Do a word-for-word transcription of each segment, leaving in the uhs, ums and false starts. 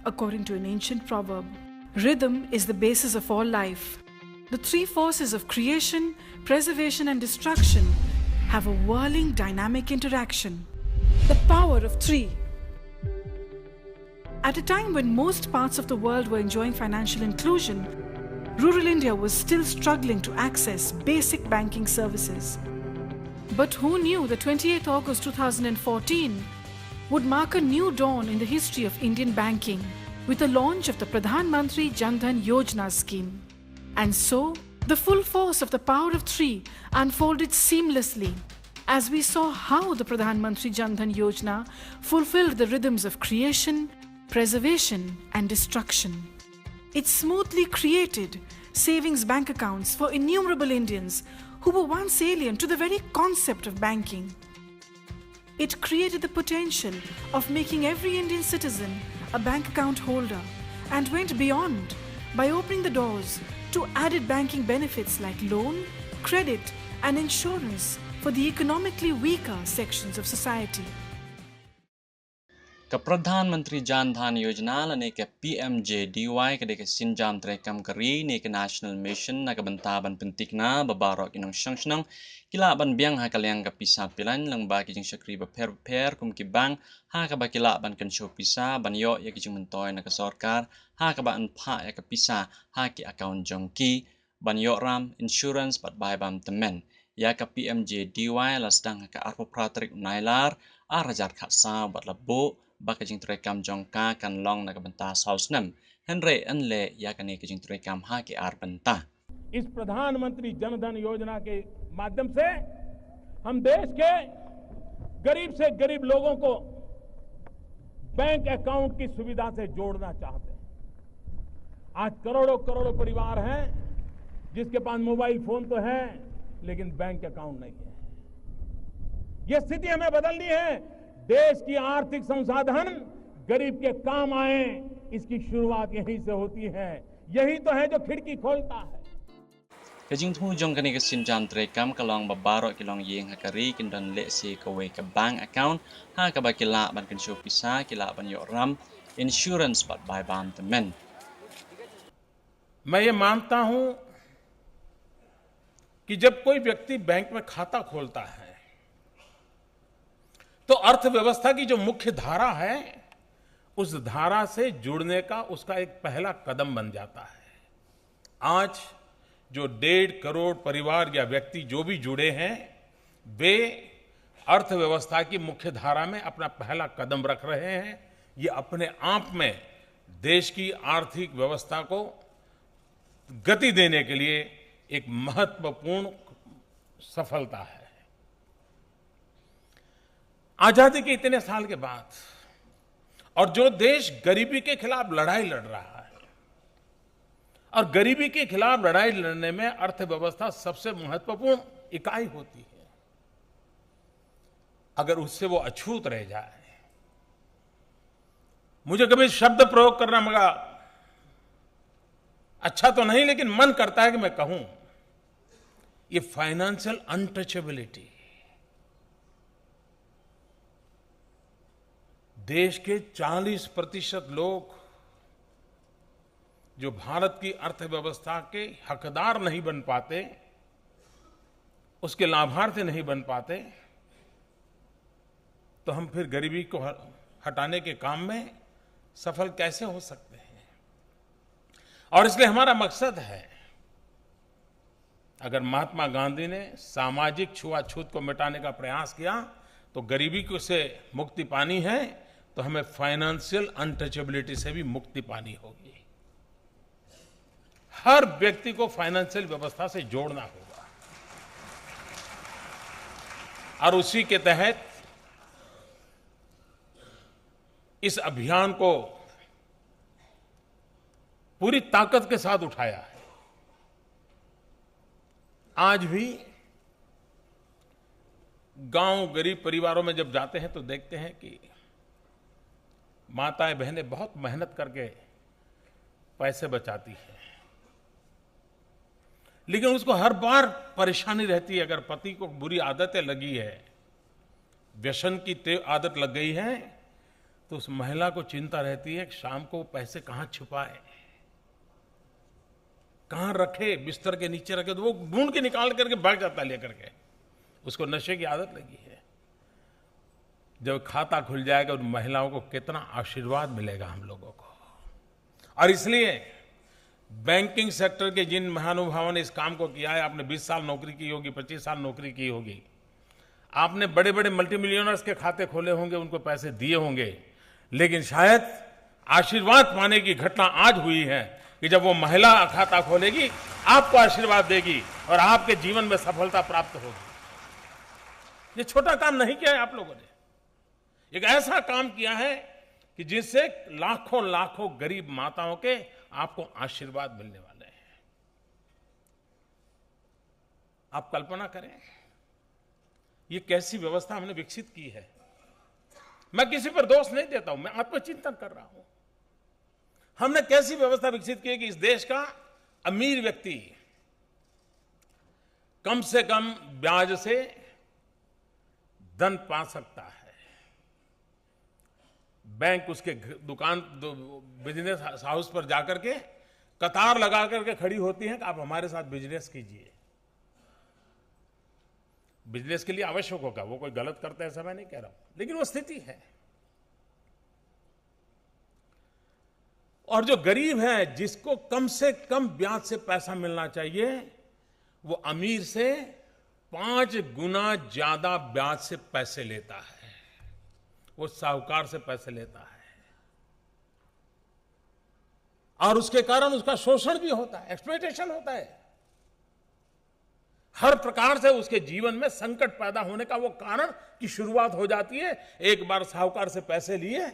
According to an ancient proverb, rhythm is the basis of all life. The three forces of creation, preservation, and destruction have a whirling dynamic interaction. The power of three. At a time when most parts of the world were enjoying financial inclusion, rural India was still struggling to access basic banking services. But who knew that twenty-eighth August two thousand fourteen would mark a new dawn in the history of Indian banking with the launch of the Pradhan Mantri Jan Dhan Yojana scheme? And so, the full force of the power of three unfolded seamlessly as we saw how the Pradhan Mantri Jan Dhan Yojana fulfilled the rhythms of creation, preservation, and destruction. It smoothly created savings bank accounts for innumerable Indians who were once alien to the very concept of banking. It created the potential of making every Indian citizen a bank account holder and went beyond by opening the doors to added banking benefits like loan, credit, and insurance for the economically weaker sections of society. Ka Pradhan Mantri Jan Dhan Yojana lane ka P M J D Y ka dei ka sienjam treikam ka ri ne ka National Mission na ka bynta ban pynthikna ba baroh ki nongshong shnong ki lah ban biang ha ka liang ka pisa pilan lyngba ki jingshakri bapher bapher kum ki bank, ha kaba ki lah ban kynshew pisa ban ïoh ïa ki jingmyntoi na ka sorkar, ha kaba yn phah ïa ka pisa ha ki account jong ki ban ïoh ram, insurance bad bai bam tymmen. Ïa ka P M J D Y la sdang ha ka arphew phra tarik u Nailar ar hajar khatsaw bad la buh ba ka jingtreikam jong ka kan long na ka bynta saw snem. Hynrei yn leh ïa kane ka jingtreikam ha ki ar bynta. इस प्रधानमंत्री जन धन योजना के माध्यम से हम देश के गरीब से गरीब लोगों को बैंक अकाउंट की सुविधा से जोड़ना चाहते हैं। आज करोड़ों करोड़ों परिवार हैं जिसके पास मोबाइल फोन तो है, लेकिन बैंक अकाउंट नहीं है। यह स्थिति हमें बदलनी है। देश की आर्थिक संसाधन गरीब के काम आए, इसकी शुरुआत यहीं से होती है। यही तो है जो खिड़की खोलता है। Ka jingthmu jong kane ka sienjam treikam ka long ba baroh ki longïing ha ka ri kin don lehse kawei ka bank account ha kaba ki lah ban kynshew pisa, ki lah ban ïoh ram, insurance bad bai bam tymmen. मैं ये मानता हूं कि जब कोई व्यक्ति बैंक में खाता खोलता है तो अर्थव्यवस्था की जो मुख्य धारा है उस धारा से जुड़ने का उसका एक पहला कदम बन जाता है। आज जो डेढ़ करोड़ परिवार या व्यक्ति जो भी जुड़े हैं वे अर्थव्यवस्था की मुख्य धारा में अपना पहला कदम रख रहे हैं। ये अपने आप में देश की आर्थिक व्यवस्था को गति देने के लिए एक महत्वपूर्ण सफलता है। आजादी के इतने साल के बाद और जो देश गरीबी के खिलाफ लड़ाई लड़ रहा है और गरीबी के खिलाफ लड़ाई लड़ने में अर्थव्यवस्था सबसे महत्वपूर्ण इकाई होती है, अगर उससे वो अछूत रह जाए, मुझे कभी शब्द प्रयोग करना मगा अच्छा तो नहीं, लेकिन मन करता है कि मैं कहूं, ये फाइनेंशियल अनटचेबिलिटी। देश के चालीस प्रतिशत लोग जो भारत की अर्थव्यवस्था के हकदार नहीं बन पाते, उसके लाभार्थी नहीं बन पाते, तो हम फिर गरीबी को ह- हटाने के काम में सफल कैसे हो सकते हैं? और इसलिए हमारा मकसद है, अगर महात्मा गांधी ने सामाजिक छुआछूत को मिटाने का प्रयास किया तो गरीबी को से मुक्ति पानी है, तो हमें फाइनेंशियल अनटचेबिलिटी से भी मुक्ति पानी होगी। हर व्यक्ति को फाइनेंशियल व्यवस्था से जोड़ना होगा और उसी के तहत इस अभियान को पूरी ताकत के साथ उठाया है। आज भी गांव गरीब परिवारों में जब जाते हैं तो देखते हैं कि माताएं बहनें बहुत मेहनत करके पैसे बचाती हैं, लेकिन उसको हर बार परेशानी रहती है। अगर पति को बुरी आदतें लगी है, व्यसन की ते- आदत लग गई है, तो उस महिला को चिंता रहती है कि शाम को पैसे कहाँ छुपाए, कहाँ रखे, बिस्तर के नीचे रखे, तो वो ढूंढ के निकाल करके भाग जाता है लेकर के। उसको नशे की आदत लगी है। जब खाता खुल जाएगा, उन महिलाओं को कितना आशीर्वाद मिलेगा हम लोगों को। और इसलिए बैंकिंग सेक्टर के जिन महानुभावों ने इस काम को किया है, आपने बीस साल नौकरी की होगी, पच्चीस साल नौकरी की होगी, आपने बड़े-बड़े मल्टीमिलियनर्स के खाते खोले होंगे, उनको पैसे दिए होंगे, लेकिन शायद आशीर्वाद पाने की घटना आज हुई है कि जब वो महिला खाता खोलेगी, आपको आशीर्वाद देगी और आपके जीवन में सफलता प्राप्त होगी। ये छोटा काम नहीं किया है आप लोगों ने, एक ऐसा काम किया है कि जिससे लाखों लाखों गरीब माताओं के आपको आशीर्वाद मिलने वाले हैं। आप कल्पना करें, ये कैसी व्यवस्था हमने विकसित की है। मैं किसी पर दोष नहीं देता हूं, मैं आत्मचिंतन कर रहा हूं। हमने कैसी व्यवस्था विकसित की है कि इस देश का अमीर व्यक्ति कम से कम ब्याज से धन पा सकता है। बैंक उसके घ-, दुकान, दु-, बिजनेस हाउस पर जाकर के कतार लगा करके खड़ी होती है कि आप हमारे साथ बिजनेस कीजिए। बिजनेस के लिए आवश्यक होगा, वो कोई गलत करता है, ऐसा मैं नहीं कह रहा हूं, लेकिन वो स्थिति है। और जो गरीब है, जिसको कम से कम ब्याज से पैसा मिलना चाहिए, वो अमीर से पांच गुना ज्यादा ब्याज से पैसे लेता है, वो साहूकार से पैसे लेता है, और उसके कारण उसका शोषण भी होता है, एक्सप्लॉयटेशन होता है। हर प्रकार से उसके जीवन में संकट पैदा होने का वो कारण की शुरुआत हो जाती है। एक बार साहूकार से पैसे लिए,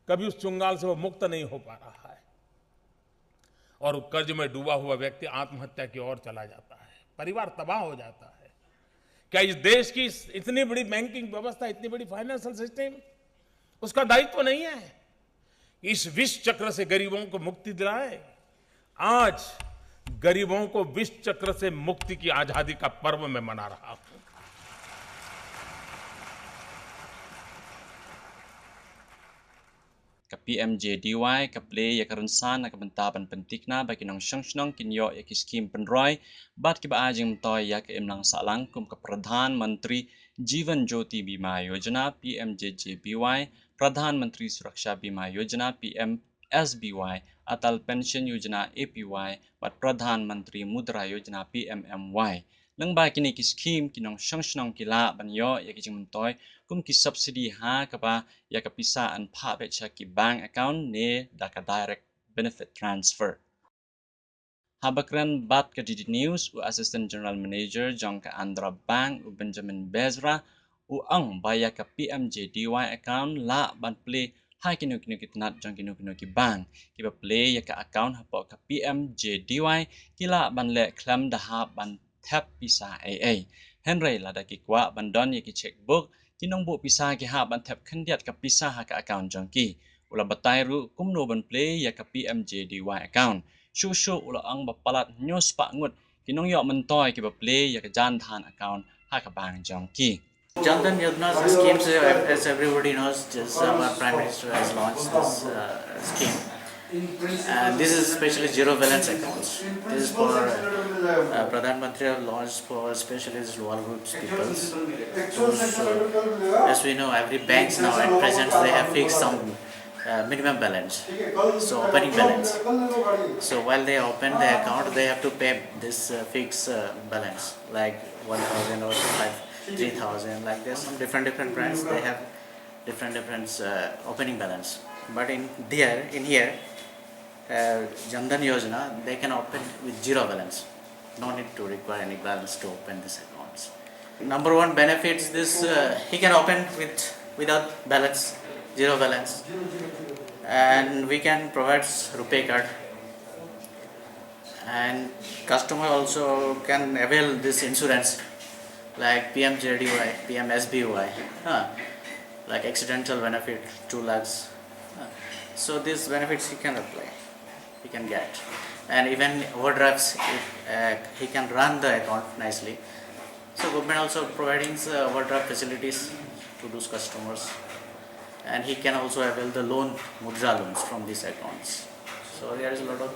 कभी उस चुंगाल से वो मुक्त नहीं हो पा रहा है, और कर्ज में डूबा हुआ व्यक्ति आत्महत्या की ओर चला जाता है, परिवार तबाह हो जाता है। क्या इस देश की इस, इतनी बड़ी बैंकिंग व्यवस्था, इतनी बड़ी फाइनेंशियल सिस्टम, उसका दायित्व नहीं है इस विष चक्र से गरीबों को मुक्ति दिलाए? आज गरीबों को विष चक्र से मुक्ति की आजादी का पर्व मैं मना रहा हूं। Ka P M J D Y ka plie ïa ka rynsan na ka bynta ban pynthikna ba ki nongshong shnong kin ïoh ïa ki skhim pynroi bad kiba ai jingmyntoi ïa ka imlang sahlang kum ka Pradhan Mantri Jeevan Jyoti Bima Yojana, P M J J B Y, Pradhan Mantri Suraksha Bima Yojana, P M S B Y, Atal Pension Yojana, A P Y, bad Pradhan Mantri Mudra Yojana, P M M Y. Lyngba kine ki skhim, ki nongshong shnong ki lah ban ïoh ïa ki jingmyntoi kum ki subsidy ha kaba ïa ka pisa yn phah beit sha ki bank account ne da ka direct benefit transfer. Haba kren bad ka D D News, u Assistant General Manager jong ka Andhra Bank, u Benjamin Bezra, u ong ba ïa ka P M J D Y account lah ban plie ha kino kino ki tnat jong kino kino ki bank. Kiba plie ïa ka account hapoh ka P M J D Y ki lah ban leh khlem da hap ban thep pisa ei ei. Hynrei lada ki kwah ban don ïa ki checkbook, ki nongbuh pisa ki hap ban thep khyndiat ka pisa ha ka account jong ki. U la batai ruh kumno ban plie ïa ka P M J D Y account. Shuh shuh u la ong ba palat hynñiew spah ngut ki nongïoh myntoi kiba plie ïa ka Jan Dhan account ha ka bank jong ki. Jan Dhan Yojana is a scheme, so as everybody knows, just our Prime Minister has launched this uh, scheme. And this is especially zero balance accounts. This is for uh, Pradhan Mantri have launched for specialist lower groups peoples. So, as we know, every banks now at present they have fixed some uh, minimum balance, so opening balance. So while they open the account, they have to pay this uh, fixed uh, balance, like one thousand or five, three thousand, like this. Some different different brands they have different different uh, opening balance. But in there, in here, uh, Jan Dhan Yojana, they can open with zero balance. No need to require any balance to open this accounts. Number one benefits this uh, he can open with without balance, zero balance, and we can provide RuPay card. And customer also can avail this insurance like P M J D Y, P M S B Y, huh? Like accidental benefit, two lakhs. Huh? So these benefits he can apply, he can get. And even overdrafts, if, uh, he can run the account nicely. So government also providing uh, overdraft facilities to those customers. And he can also avail the loan, mudra loans from these accounts. So there is a lot of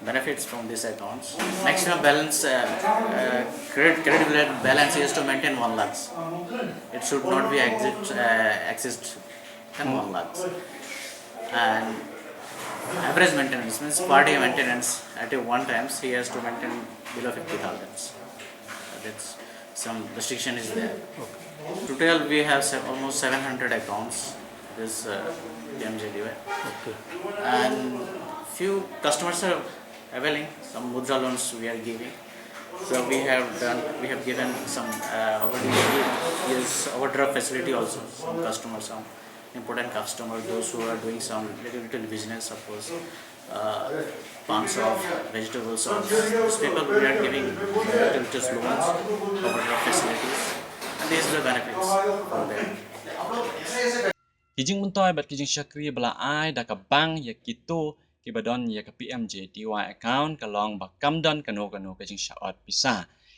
benefits from these accounts. Maximum balance, uh, uh, credit, credit related balance is to maintain one lakhs. It should not be exit, uh, exist than one lakhs. And average maintenance means per day maintenance at a one times he has to maintain below fifty thousand. That's some restriction is there. Total we have se- almost seven hundred accounts this uh, P M J D Y. And few customers are availing some mudra loans we are giving. So we have done, we have given some uh, already is overdraft facility also. Some customers, some important customer, those who are doing some little little business, suppose uh, pan shop, vegetable shop, these people we are giving little just loans, overdraft facilities, and these are the benefits for them. Ki jingmyntoi bad ki jingshakri ba la ai da ka bank ïa kito kiba don ïa ka P M J D Y account ka long ba kam don kano kano ka jingshaot pisa.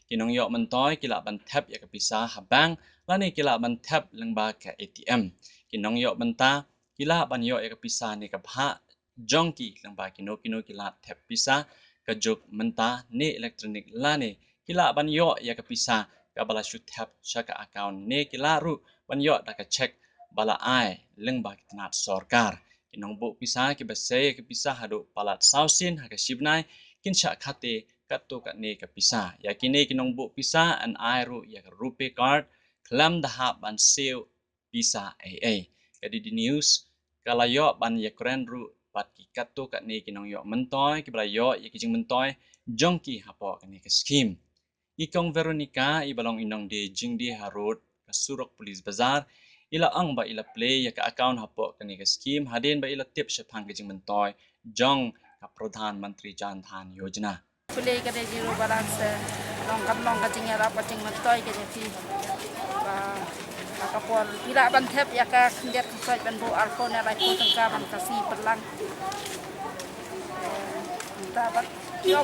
Ki nongïoh myntoi ki lah ban thep ïa ka pisa ha bank lane ki lah ban thep lyngba ka A T M. Ki nongïoh bynta ki lah ban ïoh ïa ka pisa ne ka bhah jong ki lyngba kino kino ki lad thep pisa ka juk mynta ne electronic lane ki lah ban ïoh ïa ka pisa kaba la shu thep sha ka account ne ki lah ruh ban ïoh da ka cheque ba la ai lyngba ki tnat sorkar. Ki nongbuh pisa kiba sei ïa ka pisa haduh palat saw sien ha ka shibnai kin shah khate katto katne ka pisa. Ïa kine ki nongbuh pisa yn ai ruh ïa ka RuPay card khlem da hap ban siew pisa ei ei. Ka D D News ka la ïoh ban ïakren ruh bad ki katto katne ki nongïoh myntoi kiba la ïoh ïa ki jingmyntoi jong ki hapoh kane ka skhim. I Kong Veronica iba long i nongdie jingdie ha rud ka surok Police Bazar i la ong ba i la plie ïa ka account hapoh kane ka skhim hadien ba i la tip shaphang ka jingmyntoi jong ka Pradhan Mantri Jan Dhan Yojana. Plie ka dei zero balance, eh, long kam long ka jingïarap ka jingmyntoi ka jingplie. Ba, ba ka por phi lah ban thep ïa ka khyndiat khynsoit ban buh arphew ne laiphew tyngka ban ka sngi pynlang. Eh, ta ba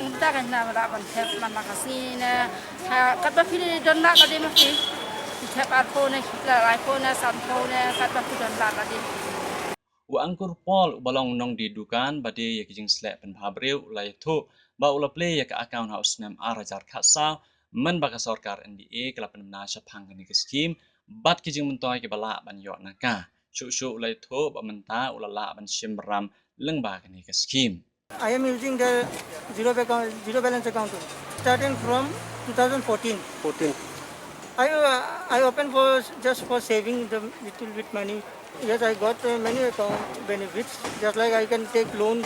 ong ta ka na ba lah ban thep man la ka sngi ne. Ha, katba phi don lah lade ma phi. Phi thep arphew ne, laiphew ne, sanphew ne, katba phi don lah lade. U Angkur Paul uba long nongdie dukan ba die ïa ki jingsleh pynbha briew u la ïathuh ba u la plie ïa ka account ha u snem ar hajar khatsaw mynba ka sorkar N D A ka la pynbna shaphang kane ka skhim bad ki jingmyntoi kiba lah ban ïoh na ka. Shuh shuh u la ïathuh ba mynta u la lah ban shim ram lyngba kane ka skhim. I am using the zero, account, zero balance account starting from two thousand fourteen. fourteen. I, uh, I open for just for saving the little bit money. Yes, I got uh, many account benefits. Just like I can take loan,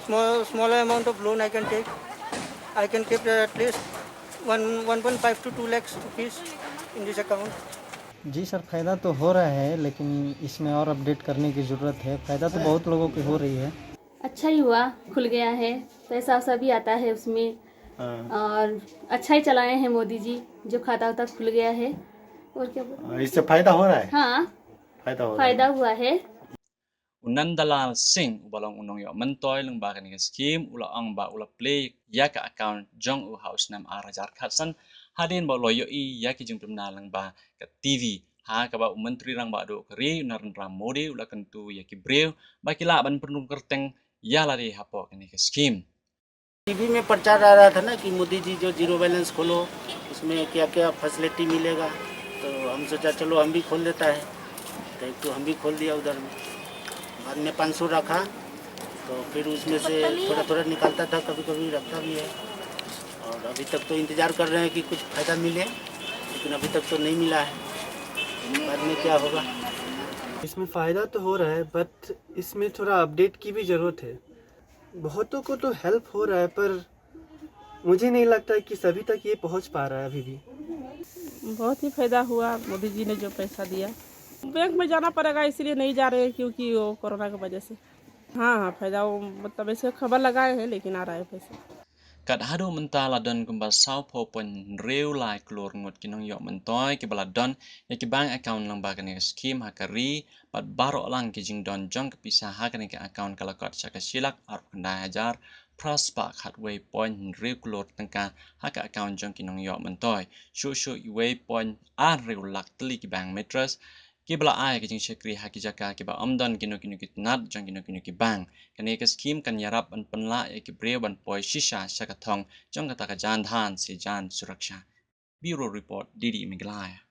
small smaller amount of loan I can take. I can keep uh, at least one one point five to two lakhs rupees in this account. जी सर, फ़ायदा तो हो रहा है, लेकिन इसमें और अपडेट करने की ज़रूरत है। फ़ायदा तो बहुत लोगों की हो रही है। अच्छा ही हुआ, खुल गया है, पैसा वैसा भी आता है उसमें। और अच्छा ही चलाए हैं मोदी जी, जो खाता उता खुल गया है। और क्या बोल इससे फायदा हो रहा है? हाँ, फायदा हो रहा फायदा है। हुआ है। U Nandalal Singh uba long u nongïoh myntoi lyngba kane ka skhim u la ong ba u la plie ïa ka account jong u ha u snem ar hajar khatsan hadien ba u la ïohi ïa ki jingpynbna lyngba ka T V ha kaba u Myntri Rangbah Duh ka ri u Narendra Modi u la kyntu ïa ki briew ba ki lah ban pynrung kyrteng ïa lade hapoh kane ka skhim. टीवी में प्रचार आ रहा था ना कि मोदी जी जो जीरो बैलेंस खोलो, उसमें क्या क्या फैसिलिटी मिलेगा। तो हम सोचा चलो हम भी खोल लेता है। तो एक तो हम भी खोल दिया उधर में। बाद में पाँच सौ रखा, तो फिर उसमें से थोड़ा थोड़ा निकालता था, कभी कभी रखता भी है। और अभी तक तो इंतज़ार कर रहे हैं कि कुछ फ़ायदा मिले, लेकिन अभी तक तो नहीं मिला है। बाद में क्या होगा? इसमें फ़ायदा तो हो रहा है, बट इसमें थोड़ा अपडेट की भी ज़रूरत है। बहुतों को तो हेल्प हो रहा है, पर मुझे नहीं लगता कि सभी तक ये पहुंच पा रहा है अभी भी। बहुत ही फायदा हुआ मोदी जी ने जो पैसा दिया। बैंक में जाना पड़ेगा, इसीलिए नहीं जा रहे हैं, क्योंकि वो कोरोना की वजह से। हाँ हाँ, फायदा वो, मतलब, ऐसे खबर लगाए हैं, लेकिन आ रहा है पैसा। Kat haduh mynta la don kumba saw phew point hynriew lai klur ngut ki nongïoh myntoi kiba la don ïa ki bank account lyngba kane ka skhim ha ka ri bad baroh lang ki jingdon jong ka pisa ha kane ka account ka la kot sha ka shi lak arphew khyndai hajar phra spah khatwei point hynriew klur tyngka ha ka account jong ki nongïoh myntoi. Shuh shuh iwei point ar hynriew lak tylli ki bank Mitras kiba la ai ka jingshakri ha ki jaka kiba ym don kino kino ki tnat jong kino kino ki bank. Kane ka skhim kan ïarap ban pynlah ïa ki briew ban poi shisha sha ka thong jong kata ka jan dhan se jan suraksha. Bureau Report, D D Meghalaya.